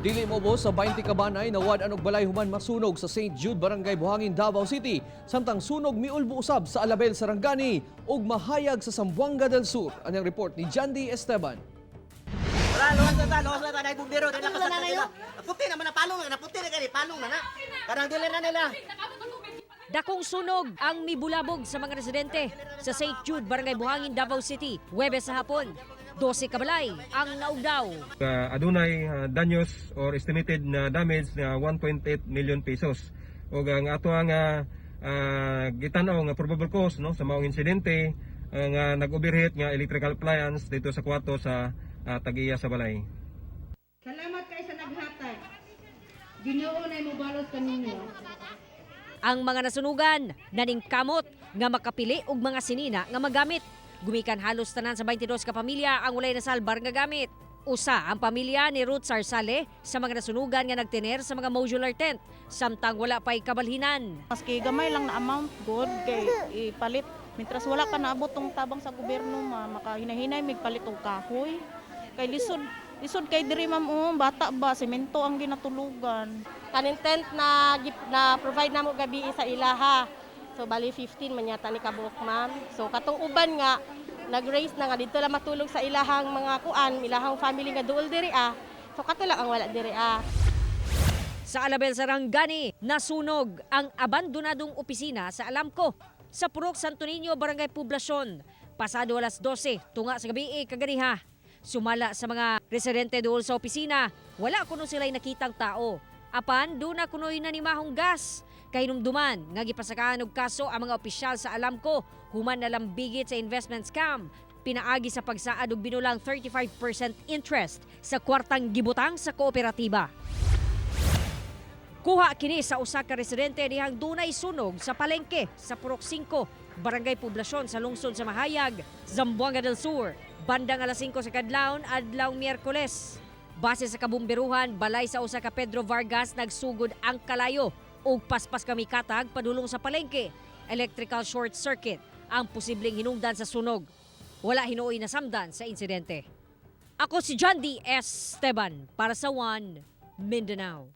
Dili moubos sa 20 ka banay nawad-an og balay human masunog sa St. Jude, Barangay Buhangin, Davao City. Samtang sunog miulbo usab sa Alabel, Sarangani ug Mahayag sa Zamboanga del Sur. Anang report ni Jandy Esteban. Wala, luwas na ta, luwas na ta, dahil bumbero, dahil nakasakit nila. Puti naman na palong na, puti na kani, palong na na. Karang dili na nila. Dakong sunog ang mibulabog sa mga residente sa St. Jude, Barangay Buhangin, Davao City, Huwebes sa hapon. 12 kabalay ang naugdaw. Adunay danyos or estimated na damage na 1.8 million pesos. Ug ang ato ang gitan-aw nga probable cause, no, sa maong insidente nga nag-overheat nga electrical appliance dito sa kwarto sa tag-iya sa balay. Salamat kay sa naghatag. Ginoo na mobalos kaninyo. Ang mga nasunugan, naningkamot nga makapili og mga sinina nga magamit. Gumikan halos tanan sa 22 ka pamilya ang walay nasalbar nga gamit. Usa ang pamilya ni Ruth Sarsale sa mga nasunugan nga nagtiner sa mga modular tent samtang wala pa'y kabalhinan. Maski gamay lang na amount, good kay ipalit. Mintras wala pa naabot tong tabang sa gobyerno, ma makahinahinay mig palit og kahoy. Kay lisod lisod kay diri, ma'am, oh, bata ba, semento ang ginatulugan. Kaning tent na na provide namo gabi sa ilaha. So bali 15 man yata ni kabuok, ma'am. So katong uban nga nag-raise na nga didto lang matulog sa ilahang mga kuan, ilahang family nga duol diri ah. So kato lang ang wala diri ah. Sa Alabel, Sarangani, nasunog ang abandonadong opisina sa Alamco sa Purok Santo Niño, Barangay Poblacion. Pasado alas 12 tunga sa gabi kaganiha. Sumala sa mga residente dool sa opisina, wala kuno sila'y nakitang tao. Apan, duna kuno'y nanimahong gas. Kahinumduman nga gipasakaan og kaso ang mga opisyal sa Alamco human nalambigit sa investment scam pinaagi sa pagsaad og binulang 35% interest sa kwartang gibutang sa kooperatiba. Kuha kini sa usa ka residente dihang dunay sunog sa palengke sa Purok 5, Barangay Poblacion sa lungsod sa Mahayag, Zamboanga del Sur. Bandang alas 5 sa kadlawon adlaw Miyerkules. Base sa kabumberuhan, balay sa usa ka Pedro Vargas nagsugod ang kalayo ug paspas kami katag padulong sa palengke. Electrical short circuit ang posibleng hinungdan sa sunog. Wala hinuoy nasamdan sa insidente. Ako si John D. Esteban para sa One Mindanao.